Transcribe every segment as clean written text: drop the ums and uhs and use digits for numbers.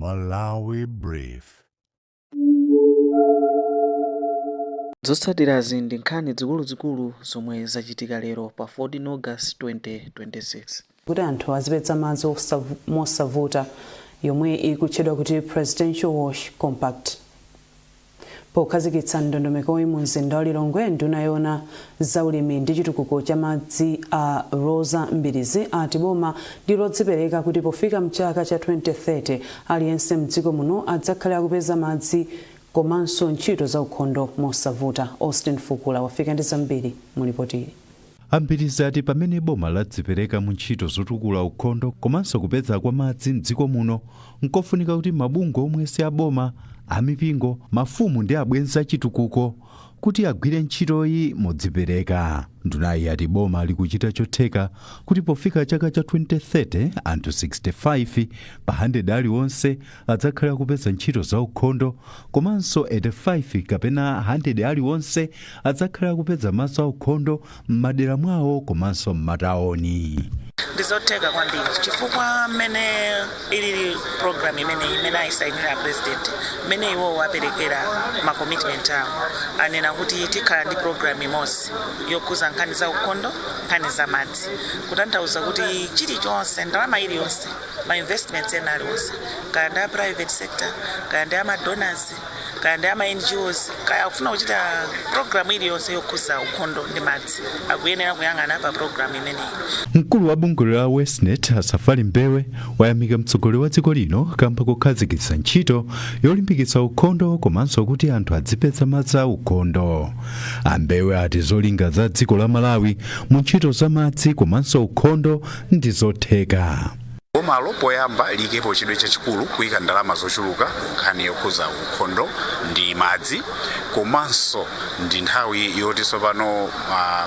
Malawi Brief. Zotsatirazi ndi nkhani zikuluzikulu zomwe zachitika lero pa 14 August 2026. Kuti anthu azipeza madzi mosavuta, yomwe ikutchedwa kuti Presidential Wash Compact. Pokhazikitsa ndondomekoyi mu mzinda wa Lilongwe, nduna yoona zaulimi ndi chitukuko cha madzi a Roza Mbilizi ati boma ndi lodzipereka kuti pofika mchaka cha 2030 aliyense mdziko muno adzakhale akupeza madzi komanso ntchito za ukhondo mosavuta. Austin Fukula wafika ndi zambiri mu ripoti ili. A Mbilizi ati pamene boma ladzipereka mu ntchito zotukula ukhondo komanso kupeza kwa madzi mdziko muno, nkofunika kuti mabungwe omwe si aboma, amipingo, mafumu ndi abwenzi achitukuko kuti agwire ntchitoyi modzipereka. Ndunayi yati boma likuchita chotheka kuti pofika chaka cha 2030 anthu 65 pa 100 aliwonse adzakhale akupeza ntchito za ukhondo komanso 85 kapena 100 aliwonse adzakhale akupeza madzi aukhondo m'madera mwawo komanso m'mataoni. Ndizotheka kwambiri chifukwa mmene ilili program imene imene ayisayinira President, mmene iwowo aperekera ma commitment awo, anena kuti tikhala ndi program imodzi yokhuza nkhani za ukhondo, nkhani za madzi, kutanthauza kuti chilichonse, ndalama iliyonse, ma investments ena aliwonse, kaya ndi a private sector, kaya ndi ama donors, kaya ndi ama NGOs, kaya akufuna kuchita program iliyonse yokhuza ukhondo ndi madzi, akuyenera kuyang'ana pa program imeneyi. Mkulu wa bungwe la WasteNet, a Safari Mbewe, wayamika mtsogoleri wa dziko lino kamba kokhazikitsa ntchito yolimbikitsa ukhondo komanso kuti anthu adzipeza madzi a ukhondo. A Mbewe ati zolinga za dziko la Malawi mu ntchito za madzi komanso ukhondo ndi zotheka. Bomalo poyamba liyikepo chidwi chachikulu kuyika ndalama zochuluka ku nkhani yokhuza ukhondo ndi madzi, komanso ndi nthawi yoti tsopano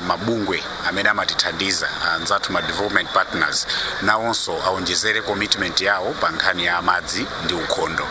mabungwe amene amatithandiza, anzathu ma development partners, nawonso awonjezere commitment yawo pa nkhani ya madzi ndi ukhondo.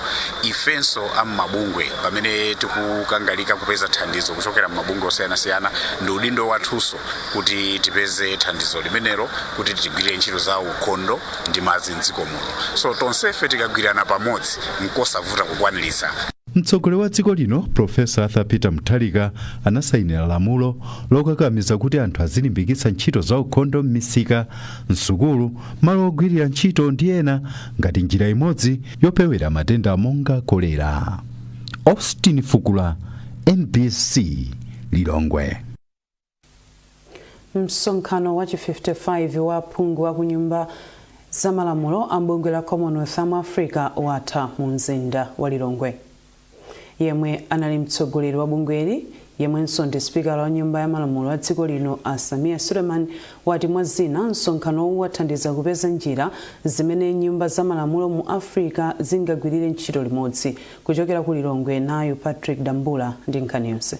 Ifenso am'mabungwe, pamene tikukangalika kupeza thandizo kuchokera m'mabungwe osiyanasiyana, ndi udindo wathunso kuti tipeze thandizo limenelo kuti tigwirire ntchito za ukhondo ndi madzi mdziko muno. So tonsefe tikagwirana pamodzi, nkosavuta kukwaniritsa. Mtsogoleri wa dziko lino, Profesa Arthur Peter Mutharika, anasayinira lamulo lokakamiza kuti anthu azilimbikitsa ntchito za ukhondo m'misika, msukulu, malo ogwirira ntchito ndi ena ngati njira imodzi yopewera matenda monga kolera. Austin Fukula, MBC, Lilongwe. Msonkhano wa chi 55 wa aphungu aku nyumba za malamulo a bungwe la Commonwealth amu Africa watha mu mzinda wa Lilongwe. Yemwe anali mtsogoleri wa bungweli, yemwenso ndi sipikala wa nyumba ya malamulo a dziko lino, a Sameer Suleman, wati mwa zina msonkhanowu wathandiza kupeza njira zimene nyumba za malamulo mu Africa zingagwirire ntchito limodzi. Kuchokera ku Lilongwe, nayo Patrick Dambula ndi nkhani yonse.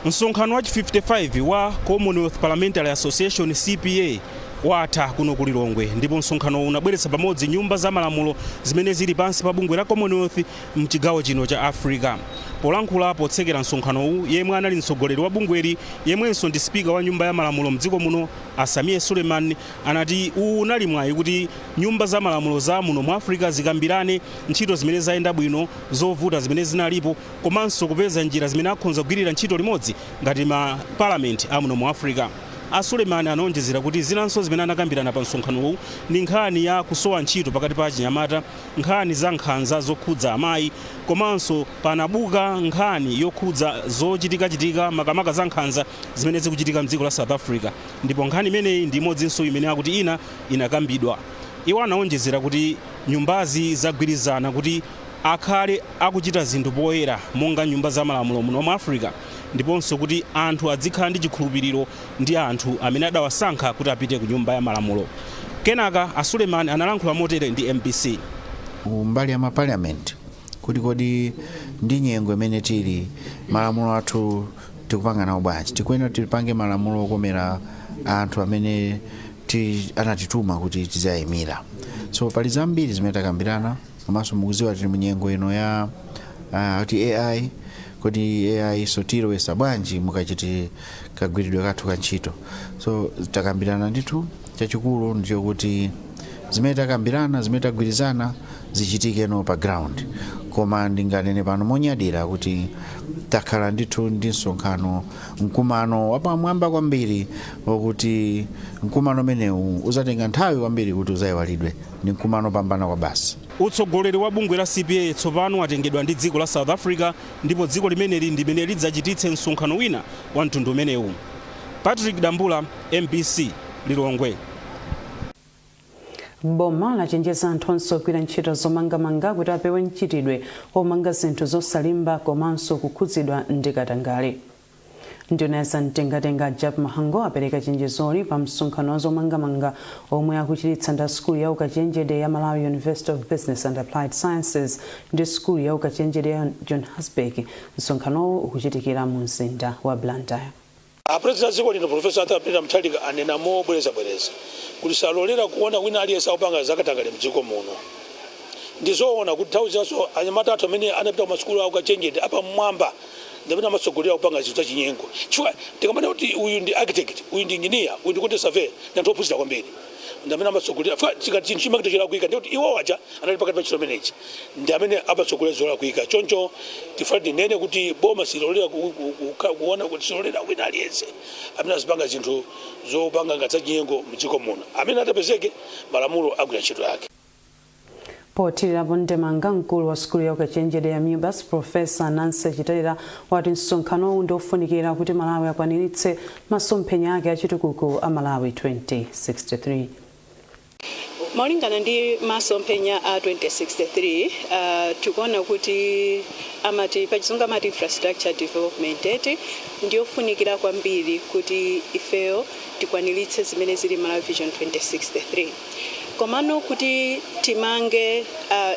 Msonkhano wa 55 wa Commonwealth Parliamentary Association, CPA, watha kuno ku Lilongwe, ndipo msonkhano unabweretsa pamodzi nyumba za malamulo zimene zili pansi pa bungwe la Commonwealth mchigawo chino cha Africa. Polankhula potsekera msonkhanowu, yemwe anali mtsogoleri wa bungweli, yemwenso ndi spika wa nyumba ya malamulo mdziko muno, a Sameer Suleman, anati uwu unali mwayi kuti nyumba za malamulo za muno mu Africa zikambirane ntchito zimene zayenda bwino, zovuta zimene zinalipo, komanso kupeza njira zimene akhonza kugwirira ntchito limodzi ngati ma parliament amuno mu Africa. A Suleman anaonjezera kuti zinanso zimene anakambirana pa msonkhanowu ndi nkhani ya kusowa ntchito pakati pa achinyamata, nkhani za nkhanza zokhudza amayi, komanso panabuka nkhani yokhudza zochitikachitika, makamaka za nkhanza zimene zikuchitika mdziko la South Africa, ndipo nkhani imeneyi ndi imodzinso imene akuti ina inakambidwa. Iwo anaonjezera kuti nyumbazi zagwirizana kuti akhale akuchita zinthu poyera monga nyumba za malamulo muno mu Africa, ndiponso kuti anthu adzikhala ndi chikhulupiriro ndi anthu amene adawasankha kuti apite ku nyumba ya malamulo. Kenaka a Suleman analankhula motere ndi MBC. Mbali ya maparliament, kuti kodi ndi nyengo imene tili, malamulo athu tikupanga nawo bwanji? Tikuyenera tipange malamulo okomera anthu amene anatituma kuti tizayimira. So pali zambiri zimene takambirana. Komanso mukuziwa tili munyengo ino ya kuti AI, kodi AI so tilowesa bwanji mukachiti kagwiridwe kathu ka ntchito? So takambirana ndithu. Chachikulu ndichokuti Zimene takambirana, zimene tagwirizana, zichitikeno pa ground. Koma ndinganene pano monyadira kuti takhala ndithu ndi msonkhano, mkumano wapamwamba kwambiri, wakuti mkumano umenewu uzatenga nthawi kwambiri kuti uzayiwalidwe. Ndi mkumano pambana kwa basi. Utsogoleri wa bungwe la CPA tsopano watengedwa ndi dziko la South Africa, ndipo dziko limeneli ndimene lidzachititse msonkhano wina wa mtundu umenewu. Patrick Dambula, MBC, Lilongwe. Boma lachenjeza anthu onse ogwira ntchito zomangamanga kuti apewe mchitidwe omanga zinthu zosalimba komanso kukhudzidwa ndi katangale. Nduna ya zamtengatenga Jappie Mhango apereka chenjezoli pa msonkhano wa zomangamanga omwe akuchititsa ndi sukulu ya ukachenjede ya Malawi University of Business and Applied Sciences ndi sukulu ya ukachenjede ya Johannesburg. Msonkhanowu ukuchitikira mu mzinda wa Blantyre. Apresident dziko lino, Professor Arthur Peter Mutharika, anena mobwerezabwereza kuti salolera kuona wina aliyense akupanga zakatangale mdziko muno. Ndizoona kuti nthawi zonso anyamata athu amene anapita kumasukulu awo ukachenjede apamwamba ndi amene amatsogolera kupanga zinthu zachinyengo, chifukwa tikamana kuti uyu ndi architect, uyu ndi engineer, uyu ndi quantity surveyor, ndi anthu ophunzira kwambiri, ndi amene amatsogolera. Chifukwa tikati chinthu chimakito cholakwika, ndikuti iwo aja anali pakati pa ntchito imeneyi, ndi amene amatsogolera zolakwika. Choncho tifuna tinene kuti boma silolera kuona kuti silolera wina aliyense amene azipanga zinthu zopanga ngati zachinyengo mdziko muno. Amene atapezeke, malamulo agwira ntchito yake. Pothirirapo ndemanga, mkulu wa sukulu ya ukachenjede ya MUBAS, Professor Nancy Chitera, wati msonkhanowu ndi ofunikira kuti Malawi akwaniritse masomphenya ake achitukuko a Malawi 2063. Molingana ndi masomphenya a 2063, tikuona kuti amati pachizungu amati infrastructure development eti ndiyofunikira kwambiri kuti ifeyo tikwaniritse zimene zili Malawi Vision 2063. Komano kuti timange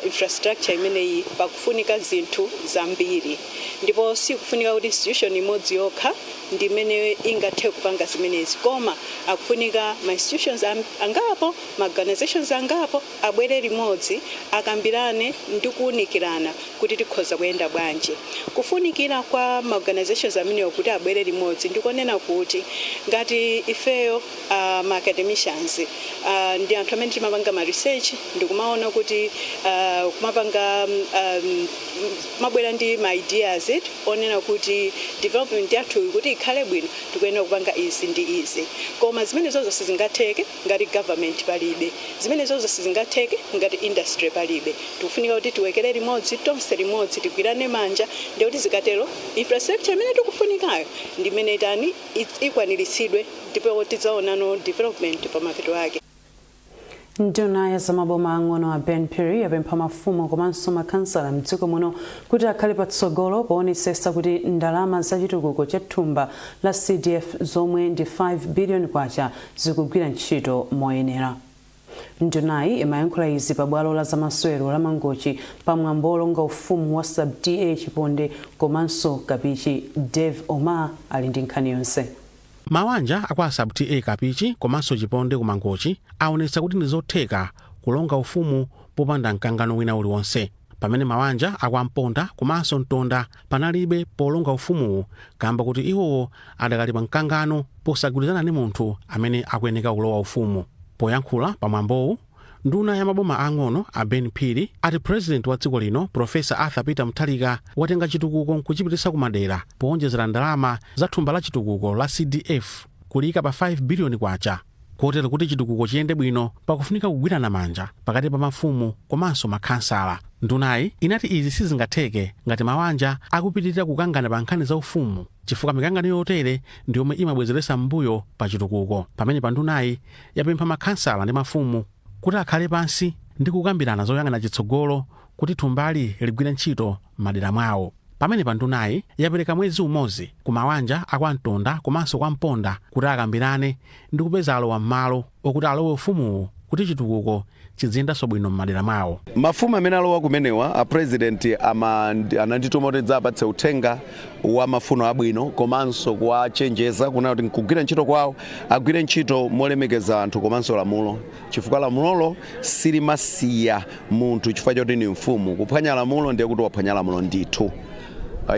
infrastructure imeneyi, pakufunika zinthu zambiri, ndipo sikufunika kuti institution imodzi yokha ndi imene ingathe kupanga zimenezi, koma akufunika ma institutions angapo, ma organizations angapo abwere limodzi, akambirane ndi kuwunikirana kuti tikhoza kuyenda bwanji. Kufunikira kwa ma organizations amenewo kuti abwere limodzi ndikonena kuti ngati ifeyo ma academicians ndi anthu amene timapanga ma research, ndikumaona kuti kumapanga mabwera ndi ma ideas onena kuti development yathu kuti ikhale bwino, tikuyenera kupanga izi ndi izi. Koma zimenezozo sizingatheke ngati government palibe, zimenezozo sizingatheke ngati industry palibe. Tikufunika kuti tiwekere limodzi, tonse limodzi, tigwirane manja, ndikuti zikatero infrastructure imene tikufunikayo ndi imene itani ikwaniritsidwe, ndipo tidzaonano development pamapeto ake. Nduna ya zamaboma ang'ono a Ben Phiri yapempha mafumu komanso makhansala mdziko muno kuti akhale patsogolo poonetsetsa kuti ndalama zachitukuko cha thumba la CDF, zomwe ndi 5 billion kwacha, zikugwira ntchito moyenera. Ndunayi imayankhula izi pabwalo la zamasewero la Mangochi pamwambo olonga ufumu wa Sub TA Chiponde komanso Kapichi. Dave Omar ali ndi nkhani yonse. Mawanja akwa Sub TA Kapichi komanso Chiponde ku Mangochi aonetsa kuti ndi zotheka kulonga ufumu popanda mkangano wina uliwonse, pamene mawanja akwa Mponda komanso Mtonda panalibe polonga ufumuwu kamba kuti iwowo adakali pa mkangano posagwirizana ndi munthu amene akuyeneka kulowa ufumu. Poyankhula pamwambowu, nduna ya maboma ang'ono a Ben Phiri ati President wa dziko lino, Professor Arthur Peter Mutharika, watenga chitukuko nkuchipititsa kumadera powonjezera ndalama za thumba la chitukuko la CDF kulika pa 5 biliyoni kwacha, kotero kuti chitukuko chiyende bwino pakufunika kugwirana manja pakati pa mafumu komanso makhansala. Ndunayi inati izi sizingatheke ngati mawanja akupitirira kukangana pa nkhani za ufumu, chifukwa mikangano yotere ndi yomwe imabwezeretsa m'mbuyo pa chitukuko. Pamene pa ndunayi yapempha makhansala ndi mafumu kuti akhale pansi ndi kukambirana zoyang'ana chitsogolo kuti thumbali ligwire ntchito m'madera mwawo. Pamene pa ndunayi yapereka mwezi umodzi ku mawanja akwa Mtonda komanso kwa Mponda kuti akambirane ndi kupeza alowa m'malo okuti alowe ufumuwu kuti chitukuko chiziyendanso bwino m'madera mwawo. Mafumu amene alowa kumenewa, a President anandituma kuti ndidzapatse uthenga wa mafuno abwino komanso kuwachenjeza kunena kuti nkugwira ntchito kwawo agwire ntchito molemekeza anthu komanso lamulo, chifukwa lamulolo silimasiya munthu chifukwa choti ni mfumu. Kuphwanya lamulo ndiye kuti waphwanya lamulo ndithu.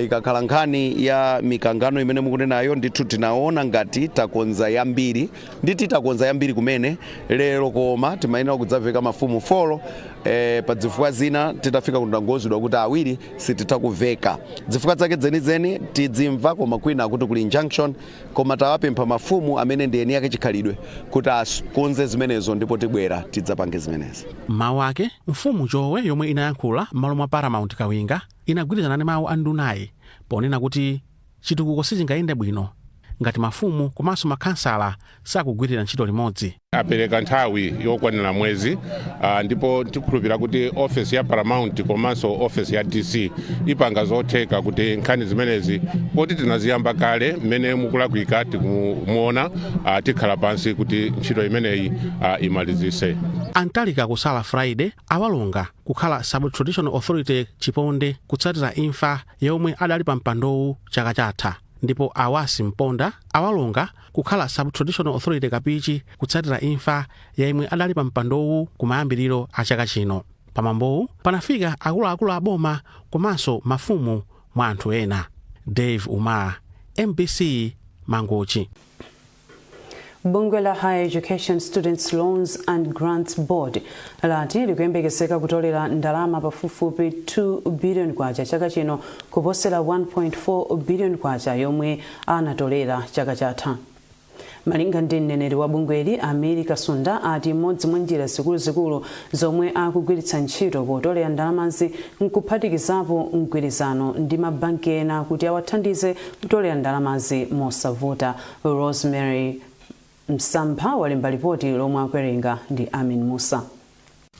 Ikakhala nkhani ya mikangano imene mukunenayo, ndithu tinaona ngati takonza yambiri, nditi takonza yambiri kumene lero, koma timayenera kudzaveka mafumu 4. Pa zifukwa zina titafika kundangozidwa kuti awiri sititha kuveka. Zifukwa zake zenizeni tidzimva, koma kwina akuti kuli injunction. Koma tawapempha mafumu amene ndi eni ake chikhalidwe kuti akonze zimenezo, ndipo tibwera tidzapange zimenezi. Mawu ake, mfumu Chowe, yomwe inayankhula m'malo mwa Paramount Kawinga, inagwirizana ndi mawu a ndunayi ponena kuti chitukuko sichingayende bwino ngati mafumu komanso makhansala sakugwirira ntchito limodzi. Apereka nthawi yokwanira mwezi, ndipo tikukhulupirira kuti ofesi ya Paramount komanso ofesi ya DC ipanga zotheka kuti nkhani zimenezi, poti tinaziyamba kale, mmene mukulakwika tikumuona, tikhala pansi kuti ntchito imeneyi imalizise. Antalika Kusala Friday awalonga kukhala Sub-Traditional Authority Chiponde kutsatira imfa yomwe adali pa mpandowu chaka chatha, ndipo Awasi Mponda awalonga kukhala Sub-Traditional Authority Kapichi kutsatira imfa yomwe adali pa mpandowu kumayambiriro a chaka chino. Pamwambowu panafika akuluakulu a boma komanso mafumu mwa anthu ena. Dave Umar, MBC, Mangochi. Bungwe la Higher Education Students Loans and Grants Board lati likuyembekezeka kutolera ndalama pafupifupi 2 billion kwacha chaka chino, kuposera 1.4 billion kwacha yomwe anatolera chaka chatha. Malinga ndi mneneri wa bungweli, Amiri Kasunda, ati imodzi mwa njira zikuluzikulu zomwe akugwiritsa ntchito potolera ndalamazi nkuphatikizapo mgwirizano ndi mabanki ena kuti awathandize kutolera ndalamazi mosavuta. Rosemary Msampha walemba ripoti lomwe akuwerenga ndi Amin Musa.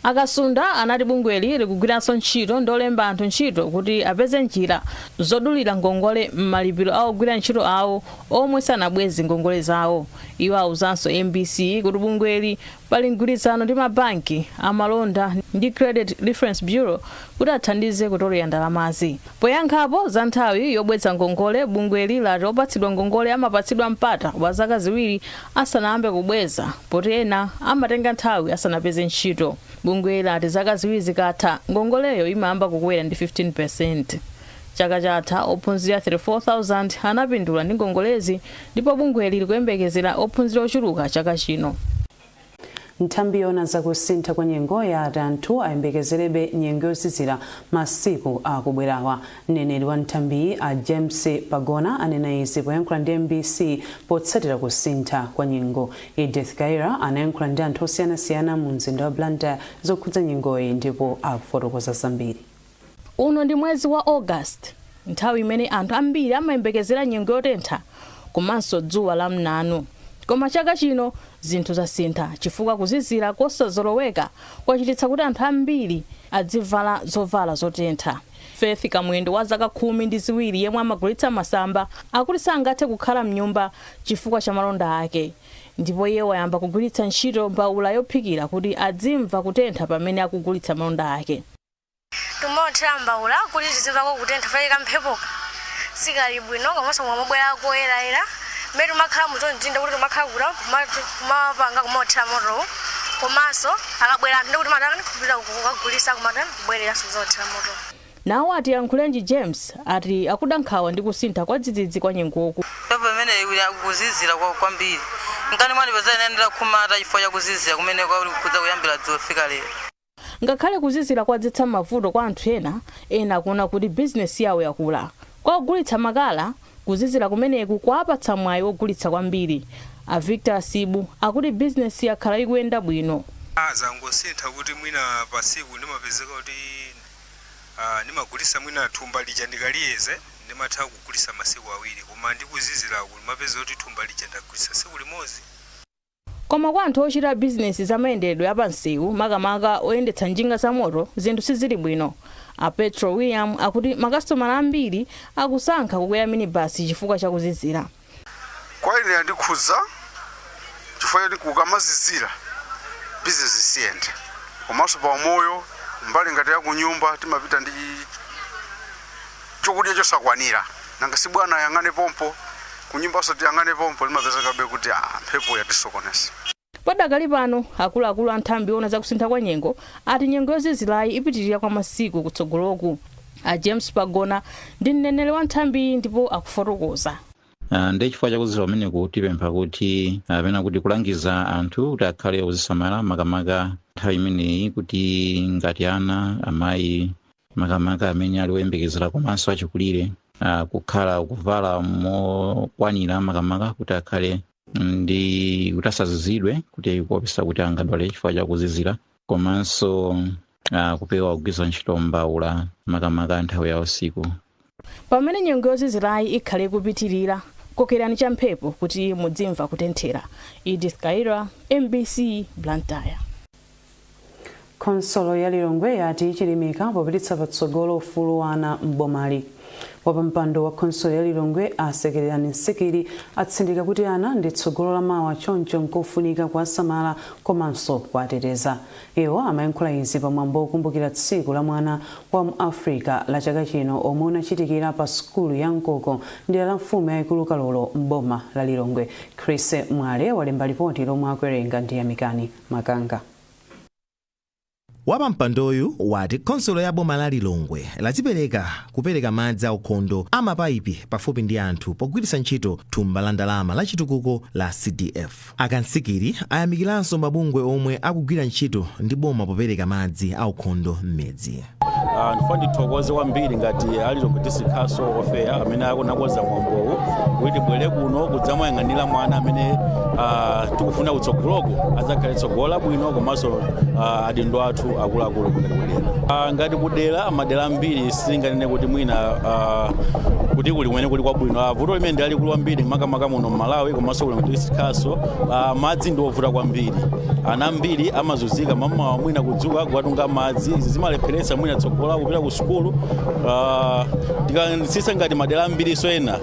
Akasunda anati bungweli likugwiranso ntchito ndi olemba anthu ntchito kuti apeze njira zodulira ngongole m'malipiro a ogwira ntchito awo omwe sanabweze ngongole zawo. Iwo awuzanso MBC kuti bungweli pali mgwirizano ndi mabanki amalonda ndi Credit Reference Bureau kuti athandize kutolera ndalamazi. Poyankhapo za nthawi yobweza ngongole, bungweli lati opatsidwa ngongole amapatsidwa mpata wa zaka 2 asanayambe kubweza, poti ena amatenga nthawi asanapeze ntchito. Bungweli lati zaka 2 zikatha, ngongoleyo imayamba kukwera ndi 15. Chaka chatha ophunzira 34,000 anapindula ndi ngongolezi, ndipo bungweli likuyembekezera ophunzira ochuluka chaka chino. Nthambi yoona zakusintha kwa nyengo yati anthu ayembekezerebe nyengo yozizira masiku akubwerawa. Mneneri wa nthambiyi, a James Pagona, anena izi poyankhula ndi MBC potsatira kusintha kwa nyengo. Edith Kaira anayankhula ndi anthu osiyanasiyana mu mzinda wa Blantyre zokhudza nyengoyi ndipo akufotokoza zambiri. Uno ndi mwezi wa August, nthawi imene anthu ambiri amayembekezera nyengo yotentha komanso dzuwa la mnanu. Koma chaka chino zinthu zasintha chifukwa kuzizira kosazoloweka kwachititsa kuti anthu ambiri adzivala zovala zotentha. Faith Kamwendo wa zaka 12 yemwe amagulitsa masamba akuti sangathe kukhala mnyumba chifukwa cha malonda ake, ndipo iye wayamba kugwiritsa ntchito mbawula yophikira kuti adzimva kutentha pamene akugulitsa malonda ake. Timaothera mbawula kuti tizimvako kutentha, faika mphepo sikali bwino, komanso mwamabwera koyerayera mmene timakhala muchonjinda kuti timakhala kuta kumapanga kumaothera motowo, komanso akabwera anthu ndikuti matani kupita kukagulisa, kumatani kubwereranso kuzaothera motowo. Nawo ati Yankhulenji James ati akuda nkhawa ndi kusintha kwa dzidzidzi kwa nyengoku. Mphepo imene kuzizira kwambiri mkani mwandipeza ine nditakhumata chifukwa cha kuzizira kumene kudza kuyambira dzulo fika lero. Ngakhale kuzizira kwadzetsa mavuto kwa anthu ena, ena akuona kuti bizinesi yawo yakula. Kwa ogulitsa makala, kuzizira kumeneku kwapatsa mwayi wogulitsa kwambiri. A Victor Asibu akuti bizinesi yakhala ikuyenda bwino. Zangosintha kuti mwina pasiku ndimapezeka kuti ndimagulisa mwina thumba lija ndikaliyeze ndimatha kugulisa masiku 2, koma ndikuziziraku ndimapeza kuti thumba lija ndagulisa tsiku limodzi. Koma kwa anthu ochita bizinesi za mayendedwe apamsewu, makamaka oyendetsa njinga za moto, zinthu sizili bwino. A Petro William akuti makasitomala ambiri akusankha kukwera minibasi chifukwa cha kuzizira. Kwa ine yandikhudza chifukwa choti kukamazizira bizinesi siyenda, komanso pa umoyo mbali ngati ya kunyumba timapita ndi chokudya chosakwanira. Nanga si bwana ayang'ane pompo, kunyumbanso tiyang'ane pompo, limapezekabe kuti mphepo yatisokoneza. Padakali pano akuluakulu a nthambi yoona zakusintha kwa nyengo ati nyengo yozizirayi ipitirira kwa masiku kutsogoloku. A James Pagona ndi mneneri wa nthambi ndipo akufotokoza. Ndi chifukwa chakuzizira kumeneku tipempha kuti apena kuti kulangiza anthu kuti akhale ozisamala, makamaka nthawi imeneyi, kuti ngati ana, amayi, makamaka amene ali oyembekezera komanso achikulire, kukhala kuvala mokwanira, makamaka kuti akhale ndi kuti asazizidwe, kuti kuopesa kuti angadwale chifukwa chakuzizira, komanso kupewa kugwiritsa ntchito mbawula, makamaka nthawi ya usiku. Pamene nyengo yozizirayi ikhale kupitirira, kokerani champhepo kuti mudzimva kutenthera. Edith Kaira, MBC, Blantyre. Khonsolo ya Lilongwe yati ichilimika popititsa patsogolo ufulu wa ana m'bomali. Wapampando wa khonsolo ya Lilongwe, a Sekererani Nsikili, atsindika kuti ana ndi tsogolo la mawa, choncho nkofunika kuwasamala komanso kuwateteza. Iwo amayankhula izi pamwambo wokumbukira Tsiku la Mwana wa mu Africa la chaka chino omwe unachitikira pa sukulu ya Mkoko ndi la mfumu yayikulu Kalolo m'boma la Lilongwe. Chris Mwale walemba ripoti lomwe akuwerenga ndi Yamikani Makanga. Wapampandoyu wati khonsolo ya boma la Lilongwe ladzipereka kupereka madzi aukhondo a mapayipi pafupi ndi anthu pogwiritsa ntchito thumba la ndalama la chitukuko la CDF. Akansikiri ayamikiranso mabungwe omwe akugwira ntchito ndi boma popereka madzi aukhondo m'midzi. Ndifuna ndithokoze kwambiri ngati a Lilongwe District Council Welfare amene akunakonza mwambowu kuti tibwere kuno kudzamuyang'anira mwana amene tikufuna kutsogoloko adzakhale tsogolo labwino, komanso adindo athu akuluakulu ngati kudera. Ngati kudera, madera ambiri sitinganene kuti mwina kuti kuli kumene kuli kwabwino. Vuto limene ndi lalikulu kwambiri, makamaka muno mMalawi komanso ku Lilongwe District Council, madzi ndi ovuta kwambiri. Ana ambiri amazunzika mamawa mwina kudzuka kukatunga madzi. Izi zimalepheretsa mwina tsogolo kupita ku sukulu. Tikatsitsa ngati madera ambiriso ena,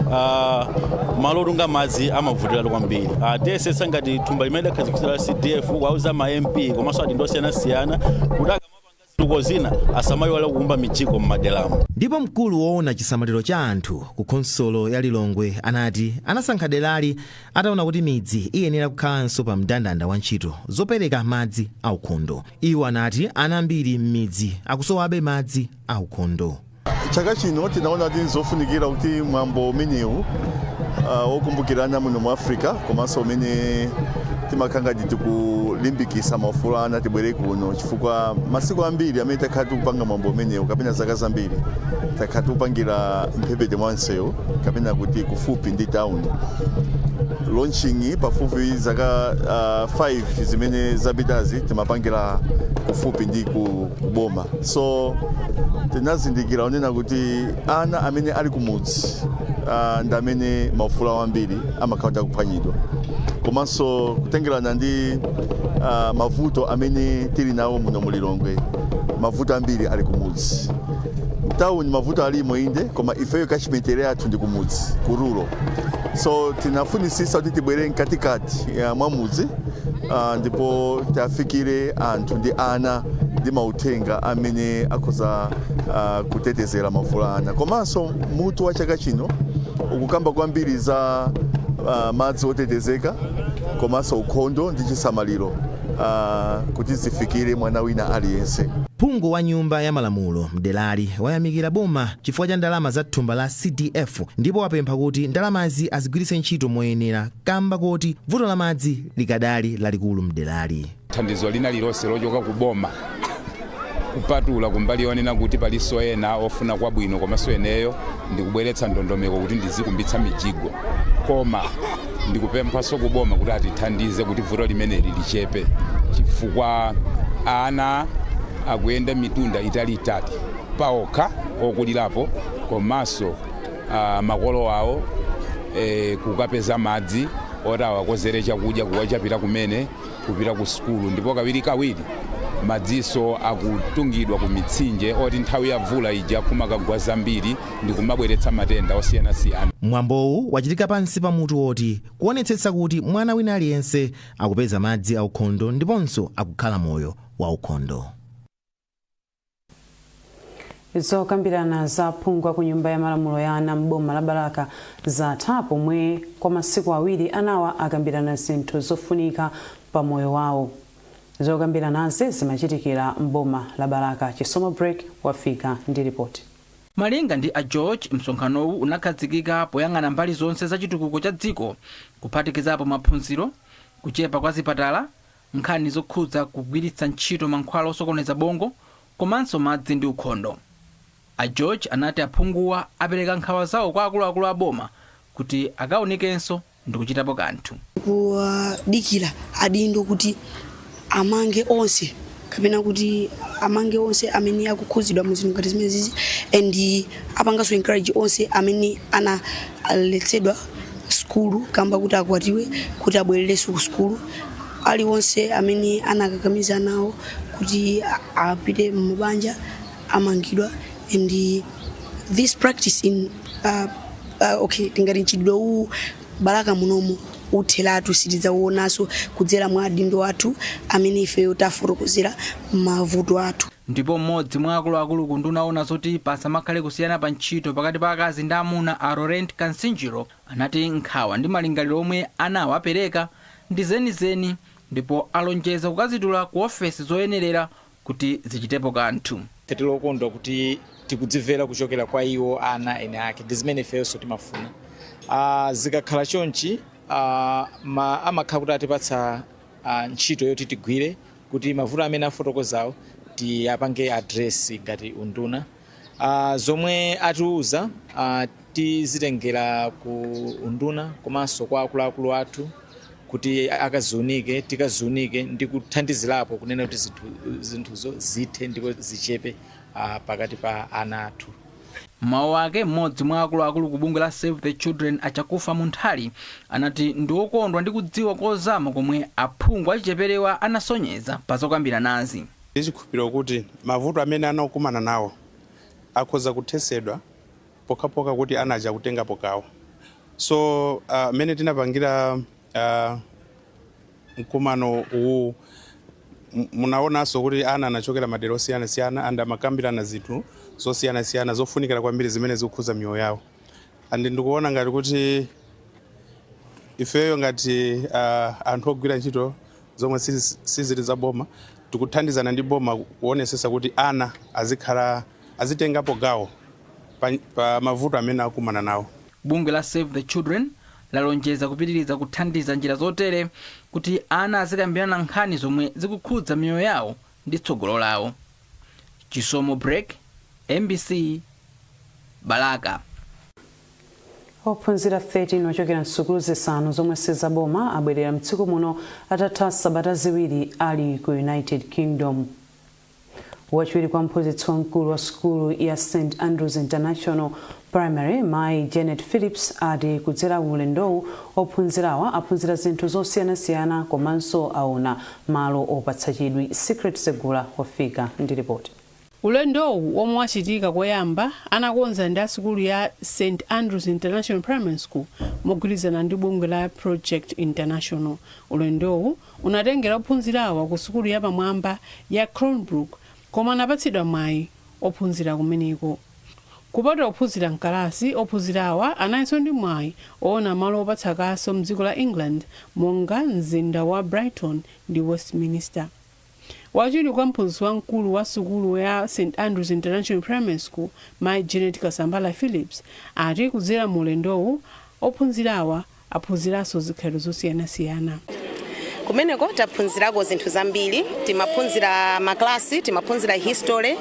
malo otunga madzi amavutiratu kwambiri. Tiyesetsa ngati thumba limene lidakhazikitsidwa la CDF kuwauza ma MP komanso adindo osiyanasiyana kuti akamapanga zina asamayiwale kukumba mijigo m'maderamo. Ndipo mkulu woona chisamaliro cha anthu ku khonsolo ya Lilongwe anati anasankha derali ataona kuti midzi iyenera kukhalanso pa mndandanda wa ntchito zopereka madzi aukhondo. Iwo anati ana ambiri m'midzi akusowabe madzi aukhondo. Chaka chino tinaona kuti nzofunikira kuti mwambo umenewu wokumbukirana muno mu Africa komanso umene timakhala ngati tikulimbikisa maufulu ana, tibwere kuno, chifukwa masiku ambiri amene takhala tikupanga mwambo umenewu kapena zaka zambiri takhala tikupangira mphepete mwa msewu kapena kuti kufupi ndi town. Launching pafupi zaka 5 zimene zapitazi timapangira kufupi ndi kuboma. So tinazindikira onena kuti ana amene ali kumudzi ndi amene maufulu awo ambiri amakhala akuphwanyidwa, komanso kutengerana ndi mavuto amene tili nawo muno muLilongwe, mavuto ambiri ali kumudzi. Mtawuni mavuto alimo inde, koma ifeyo catchment area yathu ndi kumudzi, ku rural. So tinafunisisa kuti tibwere mkatikati ya mwa mudzi ndipo tiafikire anthu ndi ana ndi mauthenga amene akhoza kutetezera maufulu ana. Komanso mutu wa chaka chino ukukamba kwambiri za madzi otetezeka komanso ukhondo ndi chisamaliro kuti zifikire mwana wina aliyense. Phungu wa Nyumba ya Malamulo mderali wayamikira boma chifukwa cha ndalama za thumba la CDF ndipo wapempha kuti ndalamazi azigwiritse ntchito moyenera kamba koti vuto la madzi likadali lalikulu mderali. Thandizo lina lilonse lochoka ku boma, kupatula kumbali yonena kuti palinso ena ofuna kwabwino, komanso eneyo ndikubweretsa ndondomeko kuti ndizikumbitsa mijigo, koma ndikupemphanso kuboma kuti atithandize kuti vuto limeneli lichepe, chifukwa ana akuyenda mitunda italiitali paokha okulirapo komanso makolo awo kukapeza madzi oti awakozere chakudya, kuwachapira kumene kupita ku sukulu. Ndipo kawirikawiri madziso akutungidwa ku mitsinje oti nthawi ya mvula ija kumakagwa zambiri ndi kumabweretsa matenda osiyanasiyana. Mwambowu wachitika pansi pa mutu woti kuonetsetsa kuti mwana wina aliyense akupeza madzi aukhondo ndiponso akukhala moyo waukhondo. Zokambirana za phungu ku Nyumba ya Malamulo ya ana m'boma la Balaka zatha, pomwe kwa masiku 2 anawa akambirana zinthu zofunika pa moyo wawo. Zokambiranazi zimachitikira m'boma la Balaka. Chisomo Break wafika ndi ripoti. Malinga ndi a George, msonkhanowu unakhazikika poyang'ana mbali zonse za chitukuko cha dziko, kuphatikizapo maphunziro, kuchepa kwa zipatala, nkhani zokhudza kugwiritsa ntchito mankhwala osokoneza bongo, komanso madzi ndi ukhondo. A George anati aphunguwa apereka nkhawa zawo kwa akuluakulu a boma kuti akaunikenso ndi kuchitapo kanthu. Kuwadikira adindo kuti amange onse, kapena kuti amange onse amene akukhuzidwa mu zinthu ngati zimenezi, and apanganso encourage onse amene analetsedwa sukulu kamba kuti akwatiwe kuti abwererenso ku sukulu, aliwonse amene anakakamiza nawo kuti apite mumabanja amangidwa. And this practice in okay, tingati mchitidwe uwu Balaka munomu utheratu, sitidzauonanso kudzera mwa adindo athu amene ifeyo tafotokozera mavuto athu. Ndipo mmodzi mwa akuluakulu ku unduna oona zoti pasamakhale kusiyana pa ntchito pakati pa akazi ndi amuna, a Laurent Kansinjiro, anati nkhawa ndi malingaliro omwe anawo apereka ndi zenizeni, ndipo alonjeza kukazitula ku ofesi zoyenerera kuti zichitepo kanthu. Tilokondwa kuti tikudzimvera kuchokera kwa iwo ana ene ake, ndi zimene ifenso timafuna. Zikakhala chonchi, amakhala kuti atipatsa ntchito yoti tigwire kuti mavuto amene afotokozawo tiyapange address ngati unduna. Zomwe atiuza tizitengera ku unduna komanso kwa akuluakulu athu kuti akaziunike, tikaziunike ndi kuthandizirapo kunena kuti zinthuzo zithe ndipo zichepe pakati pa ana athu. Mawu ake, mmodzi mwa akuluakulu ku bungwe la Save the Children, Achakufa Munthali, anati ndi okondwa ndi kudziwa kozama komwe aphungu achicheperewa anasonyeza pa zokambiranazi. Ndichikhulupiriro kuti mavuto amene anakumana nawo akhoza kuthesedwa pokhapokha kuti anaja kutengapo gawo. So mmene tinapangira mkumano uwu, munaonanso kuti ana anachokera madera osiyanasiyana and amakambirana zinthu zosiyanasiyana zofunikira kwambiri zimene zikukhuza miyoyo yawo. And ndikuona ngati kuti ifeyo ngati anthu ogwira ntchito zomwe sizili za boma, tikuthandizana ndi boma kuonesesa kuti ana azikhala azitengapo gawo pa mavuto amene akumana nawo. Bungwe la Save the Children lalonjeza kupitiriza kuthandiza njira zotere kuti ana azikambirana nkhani zomwe zikukhudza miyoyo yawo ndi tsogolo lawo. Chisomo Break, MBC, Balaka. Ophunzira 13 ochokera msukulu zisanu zomwe sizaboma abwerera mdziko muno atatha sabata 2 ali ku United Kingdom. Wachiwiri kwa mphunzitsi wamkulu wa sukulu ya St Andrews International Primary, Mayi Janet Phillips, ati kudzera ulendowu ophunzirawa aphunzira zinthu zosiyanasiyana komanso aona malo opatsa chidwi. Secret Segula wafika ndi ripoti. Ulendowu, womwe wachitika koyamba, anakonza ndi asukulu ya St Andrews International Primary School mogwirizana ndi bungwe la Project International. Ulendowu unatengera ophunzirawa ku sukulu yapamwamba ya Cranbrook, koma anapatsidwa mwayi ophunzira kumeneko. Kupatula kuphunzira mkalasi, ophunzirawa analinso ndi mwayi oona malo opatsa kaso mdziko la England monga mzinda wa Brighton ndi Westminster. Wachiwiri kwa mphunzitsi wamkulu wa sukulu ya St Andrews International Primary School, Mayi Janet Kasambala Phillips, ati kudzera mu ulendowu ophunzirawa aphunziranso zikhalidwe zosiyanasiyana. Kumeneko taphunzirako zinthu zambiri. Timaphunzira maklasi, timaphunzira history,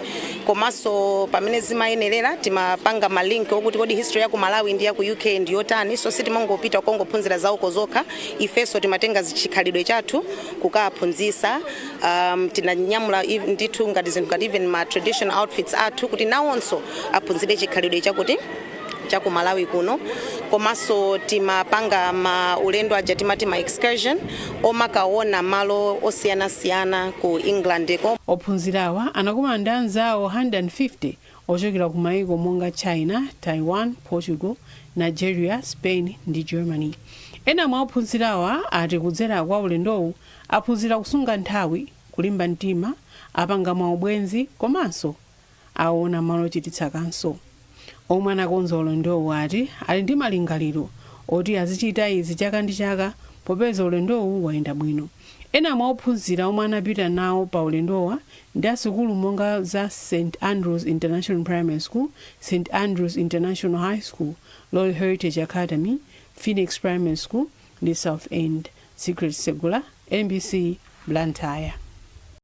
komanso pamene zimayenerera timapanga ma link okuti kodi history ya ku Malawi ndi ya ku UK ndi yotani. So sitimangopita kongophunzira zawoko zokha, ifenso timatenga chikhalidwe chathu kukaphunzisa. Tinanyamula ndithu ngati zinthu ngati even ma traditional outfits athu kuti nawonso aphunzire chikhalidwe chakuti chaku Malawi kuno. Komanso timapanga ma ulendo aja timati ma excursion omakaona malo osiyanasiyana ku England ko. Ophunzirawa anakumana ndi anzawo 150 ochokera ku maiko monga China, Taiwan, Portugal, Nigeria, Spain ndi Germany. Ena mwa ophunzirawa ati kudzera kwa ulendowu aphunzira kusunga nthawi, kulimba mtima, apanga maubwenzi komanso aona malo ochititsa kaso. Omwe anakonza ulendowu ati ali ndi malingaliro oti azichita izi chaka ndi chaka popeza ulendowu wayenda bwino. Ena mwa ophunzira omwe anapita nawo pa ulendowa ndi asukulu monga za St Andrews International Primary School, St Andrews International High School, Royal Heritage Academy, Phoenix Primary School ndi South End. Secret Segula, MBC, Blantyre.